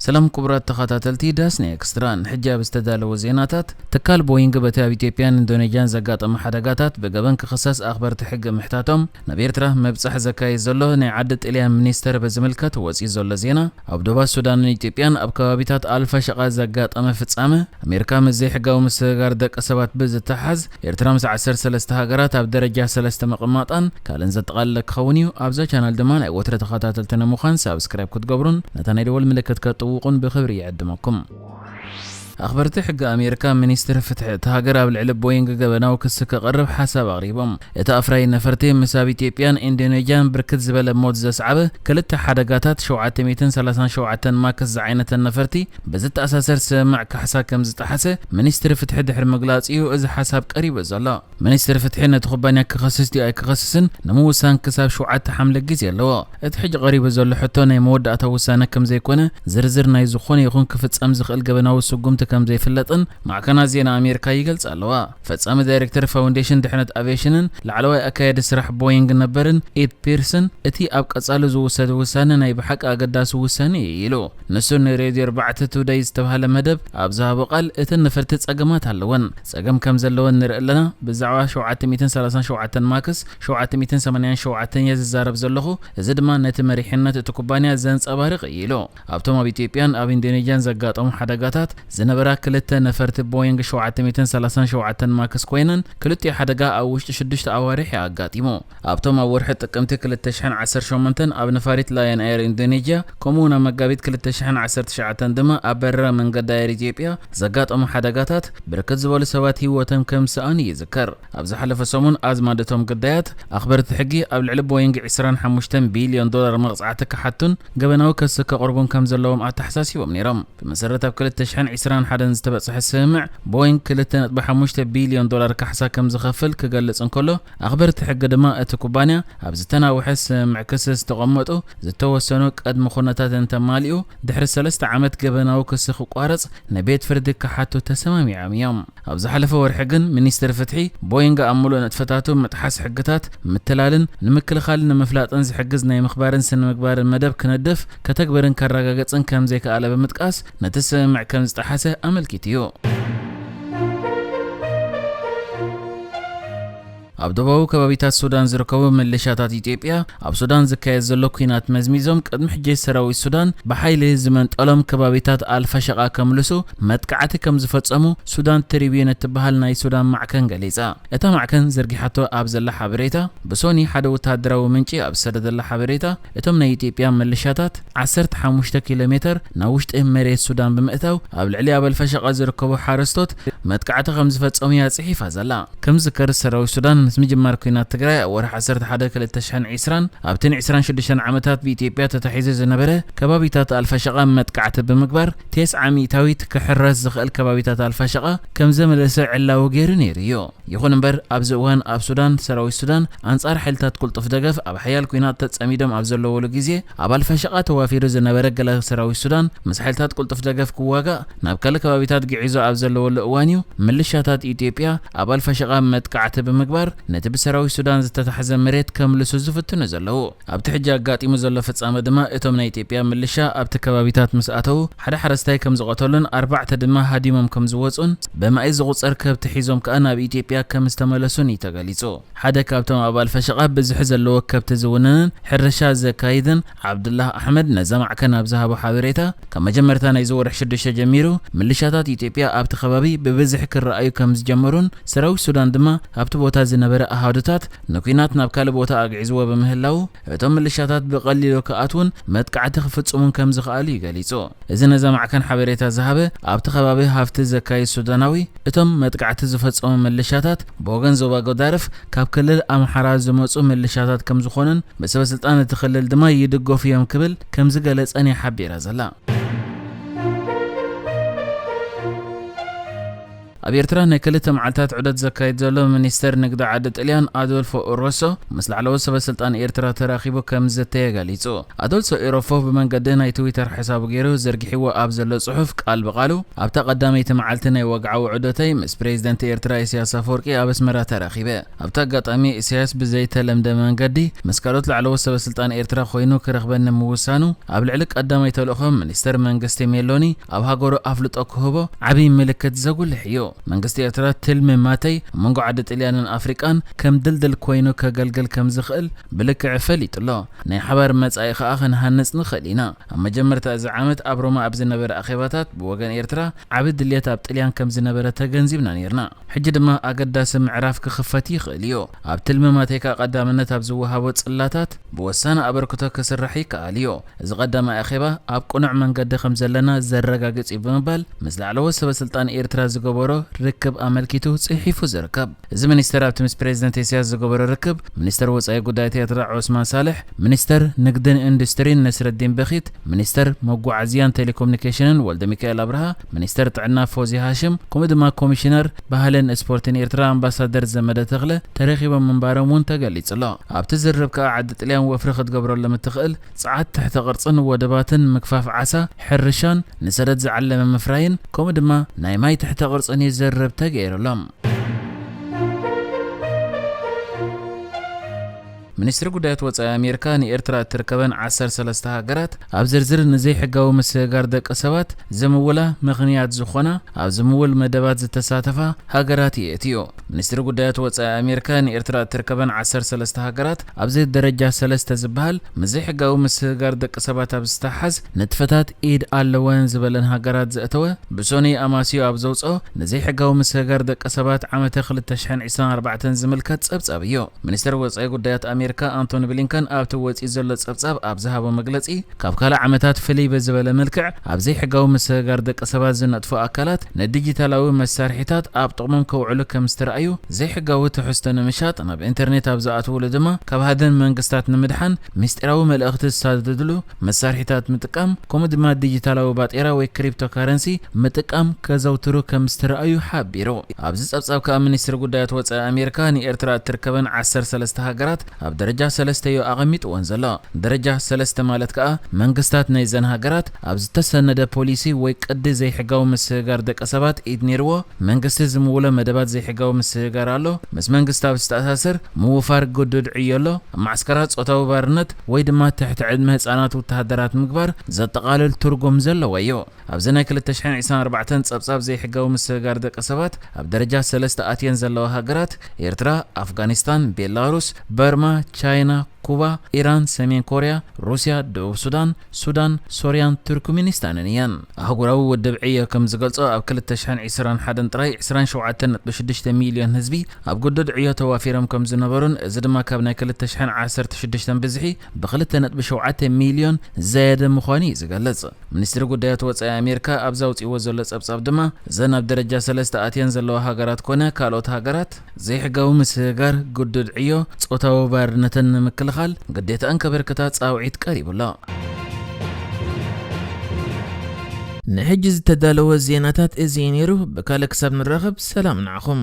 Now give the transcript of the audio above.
ሰላም ክቡራት ተኸታተልቲ ዳስኒ ኤክስትራ፣ ንሕጂ ኣብ ዝተዳለወ ዜናታት፣ ትካል ቦይንግ በቲ ኣብ ኢትዮጵያን ኢንዶኔዥያን ዘጋጠመ ሓደጋታት ብገበን ክኽሰስ ኣኽበርቲ ሕጊ ምሕታቶም፣ ናብ ኤርትራ ምብጻሕ ዘካየድ ዘሎ ናይ ዓዲ ጥልያን ሚኒስተር በዝምልከት ወጺኡ ዘሎ ዜና፣ ኣብ ዶባት ሱዳንን ኢትዮጵያን ኣብ ከባቢታት ኣልፋሸቃ ዘጋጠመ ፍጻመ፣ ኣሜሪካ ምስ ዘይሕጋዊ ምስግጋር ደቂ ሰባት ብዝተሓዝ፣ ኤርትራ ምስ ዓሰርተ ሰለስተ ሃገራት ኣብ ደረጃ ሰለስተ ምቕማጣን ካልእን ዘጠቓለለ ክኸውን እዩ። ኣብዛ ቻናል ድማ ናይ ወትረ ተኸታተልቲ ንምዃን ሳብስክራይብ ክትገብሩን ነታ ናይ ደወል ምልክት ከጥውቑን ብኽብሪ ይዕድመኩም። ኣኽበርቲ ሕጊ ኣሜሪካ፣ ሚኒስትሪ ፍትሒ እታ ሃገር ኣብ ልዕሊ ቦይንግ ገበናዊ ክሲ ከቕርብ ሓሳብ ኣቕሪቦም። እቲ ኣፍራዪ ነፈርቲ ምስ ኣብ ኢትዮጵያን ኢንዶኔዥያን ብርክት ዝበለ ሞት ዘስዓበ ክልተ ሓደጋታት፣ ሸውዓተ ሚእትን ሰላሳን ሸውዓተን ማክስ ዝዓይነተን ነፈርቲ ብዝተኣሳሰር ስምምዕ ካሕሳ ከም ዝጠሓሰ ሚኒስትሪ ፍትሒ ድሕሪ ምግላጹ እዩ እዚ ሓሳብ ቀሪቡ ዘሎ። ሚኒስትሪ ፍትሒ ነቲ ኩባንያ ክኸስስ ድዩ ኣይክኸስስን ንምውሳን ክሳብ ሸውዓተ ሓምለ ግዜ ኣለዎ። እቲ ሕጂ ቀሪቡ ዘሎ ሕቶ ናይ መወዳእታ ውሳነ ከም ዘይኮነ፣ ዝርዝር ናይ ዝኾነ ይኹን ክፍጸም ዝኽእል ገበናዊ ስጉምቲ ከም ዘይፍለጥን ማዕከናት ዜና ኣሜሪካ ይገልጻ ኣለዋ። ፈጻሚ ዳይሬክተር ፋውንዴሽን ድሕነት ኣቪዬሽንን ላዕለዋይ ኣካያዲ ስራሕ ቦይንግ ነበርን ኤድ ፒርስን፣ እቲ ኣብ ቀጻሊ ዝውሰድ ውሳነ ናይ ብሓቂ ኣገዳሲ ውሳነ እዩ ኢሉ። ንሱ ንሬድዮ ኣርባዕተ ቱደይ ዝተባህለ መደብ ኣብ ዝሃቦ ቃል፣ እተን ነፈርቲ ጸገማት ኣለወን። ጸገም ከም ዘለወን ንርኢ ኣለና። ብዛዕባ ሸውዓተ ሚእትን ሰላሳን ሸውዓተን ማክስ ሸውዓተ ሚእትን ሰማንያን ሸውዓተን እየ ዝዛረብ ዘለኹ። እዚ ድማ ነቲ መሪሕነት እቲ ኩባንያ ዘንጸባርቕ እዩ ኢሉ። ኣብቶም ኣብ ኢትዮጵያን ኣብ ኢንዶኔዥያን ዘጋጠሙ ሓደጋታት ዝነበራ ክልተ ነፈርቲ ቦይንግ ሸውዓተ ሚእትን ሰላሳን ሸውዓተን ማክስ ኮይነን፣ ክልቲኡ ሓደጋ ኣብ ውሽጢ ሽዱሽተ ኣዋርሕ እዩ ኣጋጢሙ። ኣብቶም ኣብ ወርሒ ጥቅምቲ ክልተ ሽሕን ዓሰርተ ሸሞንተን ኣብ ነፋሪት ላየን ኤር ኢንዶኔዥያ፣ ከምኡውን ኣብ መጋቢት ክልተ ሽሕን ዓሰርተ ትሽዓተን ድማ ኣብ በረራ መንገዲ ኣየር ኢትዮጵያ ዘጋጠሙ ሓደጋታት፣ ብርክት ዝበሉ ሰባት ህይወቶም ከም ዝሰኣኑ ይዝከር። ኣብ ዝሓለፈ ሰሙን፣ ኣዝማድ እቶም ግዳያት ኣኽበርቲ ሕጊ ኣብ ልዕሊ ቦይንግ ዕስራን ሓሙሽተን ቢልዮን ዶላር መቕጻዕቲ ክሓቱን ገበናዊ ክሲ ከቕርቡን ከም ዘለዎም ኣተሓሳሲቦም ነይሮም። ብመሰረት ኣብ ክልተ ሽሕን ዕስራን ሓደን ዝተበጽሐ ስምምዕ፣ ቦይንግ ክልተ ነጥቢ ሓሙሽተ ቢልዮን ዶላር ካሕሳ ከም ዝኸፍል ክገልጽ እንከሎ፣ ኣኽበርቲ ሕጊ ድማ እቲ ኩባንያ ኣብ ዝተናውሐ ስምምዕ ክሲ ዝተቐመጡ ዝተወሰኑ ቅድመ ኩነታት እንተማሊኡ፣ ድሕሪ ሰለስተ ዓመት ገበናዊ ክሲ ክቋረጽ ንቤት ፍርዲ ክሓቱ ተሰማሚዖም እዮም። ኣብ ዝሓለፈ ወርሒ ግን፣ ሚኒስትሪ ፍትሒ፣ ቦይንግ ኣብ ምሉእ ንጥፈታቱ ምጥሓስ ሕግታት ምትላልን ንምክልኻልን ንምፍላጥን ዝሕግዝ ናይ ምኽባርን ስነ ምግባርን መደብ ክነድፍ፣ ከተግብርን ከረጋግጽን ከም ዘይከኣለ ብምጥቃስ፣ ነቲ ስምምዕ ከም ዝጠሓሰ ኣመልኪቱ እዩ። ኣብ ደቡባዊ ከባቢታት ሱዳን ዝርከቡ ሚሊሻታት ኢትዮጵያ፣ ኣብ ሱዳን ዝካየድ ዘሎ ኲናት መዝሚዞም፣ ቅድሚ ሕጂ ሰራዊት ሱዳን ብሓይሊ ዝመንጠሎም ከባቢታት ኣልፋሸቃ ከምልሱ መጥቃዕቲ ከም ዝፈጸሙ ሱዳን ትሪቢዩን እትበሃል ናይ ሱዳን ማዕከን ገሊጻ። እታ ማዕከን ዘርጊሓቶ ኣብ ዘላ ሓበሬታ፣ ብሶኒ ሓደ ወተሃደራዊ ምንጪ ኣብ ዝሰደደላ ሓበሬታ፣ እቶም ናይ ኢትዮጵያ ሚሊሻታት ዓሰርተ ሓሙሽተ ኪሎ ሜተር ናብ ውሽጢ መሬት ሱዳን ብምእታው፣ ኣብ ልዕሊ ኣብ ኣልፋሸቃ ዝርከቡ ሓረስቶት መጥቃዕቲ ከም ዝፈጸሙ እያ ጽሒፋ ዘላ። ከም ዝዝከር፣ ሰራዊት ሱዳን ምስ ምጅማር ኲናት ትግራይ ኣብ ወርሒ ዓሰርተ ሓደ ክልተ ሽሕን ዕስራን፣ ኣብተን ዕስራን ሽዱሽተን ዓመታት ብኢትዮጵያ ተታሒዙ ዝነበረ ከባቢታት ኣልፋሸቃ መጥቃዕቲ ብምግባር፣ ተስዓ ሚእታዊት ክሕረስ ዝኽእል ከባቢታት ኣልፋሸቃ ከም ዘመለሰ ዕላዊ ገይሩ ነይሩ እዩ። ይኹን እምበር፣ ኣብዚ እዋን ኣብ ሱዳን፣ ሰራዊት ሱዳን ኣንጻር ሓይልታት ቅልጡፍ ደገፍ ኣብ ሓያል ኲናት ተጸሚዶም ኣብ ዘለውሉ ግዜ፣ ኣብ ኣልፋሸቃ ተዋፊሩ ዝነበረ ገለ ሰራዊት ሱዳን ምስ ሓይልታት ቅልጡፍ ደገፍ ክዋጋእ ናብ ካልእ ከባቢታት ግዒዙ ኣብ ዘለወሉ እዋን እዩ፣ ምልሻታት ኢትዮጵያ ኣብ ኣልፋሸቃ መጥቃዕቲ ብምግባር፣ ነቲ ብሰራዊት ሱዳን ዝተታሕዘ መሬት ከምልሱ ዝፍትኑ ዘለዉ። ኣብቲ ሕጂ ኣጋጢሙ ዘሎ ፍጻመ ድማ፣ እቶም ናይ ኢትዮጵያ ምልሻ ኣብቲ ከባቢታት ምስ ኣተዉ፣ ሓደ ሓረስታይ ከም ዝቐተሉን ኣርባዕተ ድማ ሃዲሞም ከም ዝወጹን፣ ብማይ ዝቑጸር ከብቲ ሒዞም ከኣ ናብ ኢትዮጵያ ከም ዝተመለሱን እዩ ተገሊጹ። ሓደ ካብቶም ኣብ ኣልፋሸቃ ብዝሒ ዘለዎ ከብቲ ዝውንንን ሕርሻ ዘካይድን ዓብዱላህ ኣሕመድ ነዛ ማዕከን ኣብ ዝሃቦ ሓበሬታ፣ ካብ መጀመርታ ናይዚ ወርሒ ሽዱሽተ ጀሚሩ፣ ምልሻታት ኢትዮጵያ ኣብቲ ከባቢ ብብዝሒ ክረኣዩ ከም ዝጀመሩን፣ ሰራዊት ሱዳን ድማ ኣብቲ ቦታ ዝነበረ ኣሃዱታት ንኲናት ናብ ካልእ ቦታ ኣግዒዝዎ ብምህላዉ፣ እቶም ምልሻታት ብቐሊሉ ክኣትዉን መጥቃዕቲ ክፍጽሙን ከም ዝኸኣሉ እዩ ገሊጹ። እዚ ነዛ ማዕከን ሓበሬታ ዝሃበ፣ ኣብቲ ከባቢ ሃፍቲ ዘካይድ ሱዳናዊ፣ እቶም መጥቃዕቲ ዝፈጸሙ ምልሻታት ብወገን ዞባ ጎዳርፍ ካብ ክልል ኣምሓራ ዝመጹ ምልሻታት ከም ዝኾኑን፣ ብሰበ ስልጣን እቲ ክልል ድማ ይድገፉ እዮም ክብል ከም ዝገለጸን እያ ሓቢራ ዘላ። ኣብ ኤርትራ ናይ ክልተ መዓልታት ዑደት ዘካይድ ዘሎ ሚኒስተር ንግዲ ዓዲ ጥልያን ኣዶልፎ ሮሶ ምስ ላዕለዎት ሰበ ስልጣን ኤርትራ ተራኺቡ ከም ዝተየ ገሊጹ። ኣዶልሶ ኤሮፎ ብመንገዲ ናይ ትዊተር ሕሳቡ ገይሩ ዘርጊሕዎ ኣብ ዘሎ ጽሑፍ ቃል ብቃሉ ኣብታ ቀዳመይቲ መዓልቲ ናይ ወግዓዊ ዑደተይ ምስ ፕሬዚደንት ኤርትራ ኢሳያስ ኣፈወርቂ ኣብ ኣስመራ ተራኺበ። ኣብቲ ኣጋጣሚ ኢሳያስ ብዘይተለምደ መንገዲ ምስ ካልኦት ላዕለዎት ሰበ ስልጣን ኤርትራ ኮይኑ ክረኽበኒ ምውሳኑ ኣብ ልዕሊ ቀዳማይ ተልእኾ ሚኒስተር መንግስቲ ሜሎኒ ኣብ ሃገሩ ኣፍልጦ ክህቦ ዓብዪ ምልክት ዘጉልሕ እዩ። መንግስቲ ኤርትራ ትልሚ ማተይ ኣብ መንጎ ዓዲ ጥልያንን ኣፍሪቃን ከም ድልድል ኮይኑ ከገልግል ከም ዝኽእል ብልክዕ ፈሊጡ ኣሎ። ናይ ሓባር መጻኢ ከኣ ክንሃንጽ ንኽእል ኢና። ኣብ መጀመርታ እዚ ዓመት ኣብ ሮማ ኣብ ዝነበረ ኣኼባታት ብወገን ኤርትራ ዓቢ ድልየት ኣብ ጥልያን ከም ዝነበረ ተገንዚብና ነይርና። ሕጂ ድማ ኣገዳሲ ምዕራፍ ክኽፈት ይኽእል እዩ። ኣብ ትልሚ ማቴካ ቀዳምነት ኣብ ዝወሃቦ ጽላታት ብወሳኒ ኣበርክቶ ክስራሕ ይከኣል እዩ። እዚ ቀዳማይ ኣኼባ ኣብ ቅኑዕ መንገዲ ከም ዘለና ዘረጋግጽ እዩ ብምባል ምስ ላዕለዎት ሰበ ስልጣን ኤርትራ ዝገበሮ ርክብ ኣመልኪቱ ጽሒፉ ዝርከብ። እዚ ሚኒስተር ኣብቲ ምስ ፕሬዚደንት ኢሳያስ ዝገበሮ ርክብ፣ ሚኒስተር ወጻኢ ጉዳያት ኤርትራ ዑስማን ሳልሕ፣ ሚኒስተር ንግድን ኢንዱስትሪን ነስረዲን በኺት፣ ሚኒስተር መጓዓዝያን ቴሌኮሙኒኬሽንን ወልደ ሚካኤል ኣብርሃ፣ ሚኒስተር ጥዕና ፎዚ ሃሽም፣ ከምኡ ድማ ኮሚሽነር ባህልን ስፖርትን ኤርትራ ኣምባሳደር ዘመደ ተኽለ ተረኺቦም ምንባሮም እውን ተገሊጹ ኣሎ። ኣብቲ ዝርርብ ከኣ ዓዲ ጥልያን ወፍሪ ክትገብረሎም እትኽእል ጸዓት ትሕተ ቅርጽን ወደባትን፣ ምግፋፍ ዓሳ፣ ሕርሻን ንሰደድ ዝዓለመ ምፍራይን ከምኡ ድማ ናይ ማይ ትሕተ ቅርጽን እዩ ዝርርብ ተገይሩሎም። ሚኒስትሪ ጉዳያት ወጻኢ ኣሜሪካ ንኤርትራ እትርከበን ዓሰርተ ሰለስተ ሃገራት ኣብ ዝርዝር ንዘይሕጋዊ ምስግጋር ደቂ ሰባት ዝምውላ ምኽንያት ዝኾና ኣብ ዝምውል መደባት ዝተሳተፋ ሃገራት የእትዩ። ሚኒስትሪ ጉዳያት ወጻኢ ኣሜሪካ ንኤርትራ እትርከበን ዓሰርተ ሰለስተ ሃገራት ኣብዚ ደረጃ ሰለስተ ዝበሃል ምስ ዘይሕጋዊ ምስግጋር ደቂ ሰባት ኣብ ዝተሓዝ ንጥፈታት ኢድ ኣለወን ዝበለን ሃገራት ዘእተወ ብሶኒ ኣማስዩ ኣብ ዘውፅኦ ንዘይሕጋዊ ምስግጋር ደቂ ሰባት ዓመተ ክልተ ሽሕን ዕስራን ኣርባዕተን ዝምልከት ጸብጻብ እዩ። ሚኒስትር ወጻኢ ጉዳያት ኣሜሪካ ኣንቶኒ ብሊንከን ኣብቲ ወጺኡ ዘሎ ጸብጻብ ኣብ ዝሃቦ መግለጺ፣ ካብ ካልእ ዓመታት ፍልይ ብዝበለ መልክዕ ኣብ ዘይሕጋዊ ምስግጋር ደቂ ሰባት ዝነጥፉ ኣካላት ንዲጂታላዊ መሳርሒታት ኣብ ጥቕሞም ከውዕሉ ከም ዝተረኣዩ፣ ዘይሕጋዊ ትሕዝቶ ንምሻጥ ናብ ኢንተርኔት ኣብ ዝኣትውሉ ድማ ካብ ሃደን መንግስታት ንምድሓን ምስጢራዊ መልእኽቲ ዝሳደድሉ መሳርሒታት ምጥቃም፣ ከምኡ ድማ ዲጂታላዊ ባጤራ ወይ ክሪፕቶ ካረንሲ ምጥቃም ከዘውትሩ ከም ዝተረኣዩ ሓቢሩ። ኣብዚ ጸብጻብ ከኣ ሚኒስትሪ ጉዳያት ወጻኢ ኣሜሪካ ንኤርትራ እትርከበን ዓሰርተ ሰለስተ ሃገራት ኣብ ደረጃ ሰለስተ እዩ ኣቐሚጥወን ዘሎ። ደረጃ ሰለስተ ማለት ከኣ መንግስታት ናይዘን ሃገራት ኣብ ዝተሰነደ ፖሊሲ ወይ ቅዲ ዘይሕጋዊ ምስግጋር ደቂ ሰባት ኢድ ነይርዎ፣ መንግስቲ ዝምውሎ መደባት ዘይሕጋዊ ምስግጋር ኣሎ፣ ምስ መንግስቲ ኣብ ዝተኣሳሰር ምውፋር ግዱድ ዕዮ ኣሎ፣ ኣብ ማዕስከራት ጾታዊ ባርነት ወይ ድማ ትሕቲ ዕድመ ህጻናት ወተሃደራት ምግባር ዘጠቓልል ትርጉም ዘለዎ እዩ። ኣብዚ ናይ ክልተ ሽሕን ዕስራን ኣርባዕተን ጸብጻብ ዘይሕጋዊ ምስግጋር ደቂ ሰባት ኣብ ደረጃ ሰለስተ ኣትየን ዘለዋ ሃገራት ኤርትራ፣ ኣፍጋኒስታን፣ ቤላሩስ፣ በርማ፣ ቻይና፣ ኩባ፣ ኢራን፣ ሰሜን ኮርያ፣ ሩስያ፣ ደቡብ ሱዳን፣ ሱዳን፣ ሶርያን ቱርክሚኒስታንን እየን። ኣህጉራዊ ውድብ ዕዮ ከም ዝገልጾ ኣብ ክልተ ሽሕን ዕስራን ሓደን ጥራይ ዕስራን ሸውዓተን ነጥቢ ሽዱሽተ ሚልዮን ህዝቢ ኣብ ግዱድ ዕዮ ተዋፊሮም ከም ዝነበሩን እዚ ድማ ካብ ናይ ክልተ ሽሕን ዓሰርተ ሽዱሽተን ብዝሒ ብክልተ ነጥቢ ሸውዓተ ሚልዮን ዝዘየደ ምዃኑ እዩ ዝገልጽ። ሚኒስትሪ ጉዳያት ወጻኢ ኣሜሪካ ኣብ ዘውጽእዎ ዘሎ ጸብጻብ ድማ እዘን ኣብ ደረጃ ሰለስተ ኣትየን ዘለዋ ሃገራት ኮነ ካልኦት ሃገራት ዘይሕጋዊ ምስግጋር፣ ግዱድ ዕዮ፣ ጾታዊ ባርነትን ንምክልኻል ግዴታኣን ከበርክታ ጻውዒት ቀሪቡ ኣሎ። ንሕጂ ዝተዳለወ ዜናታት እዚ እዩ ነይሩ። ብካልእ ክሳብ ንራኸብ ሰላም ንዓኹም።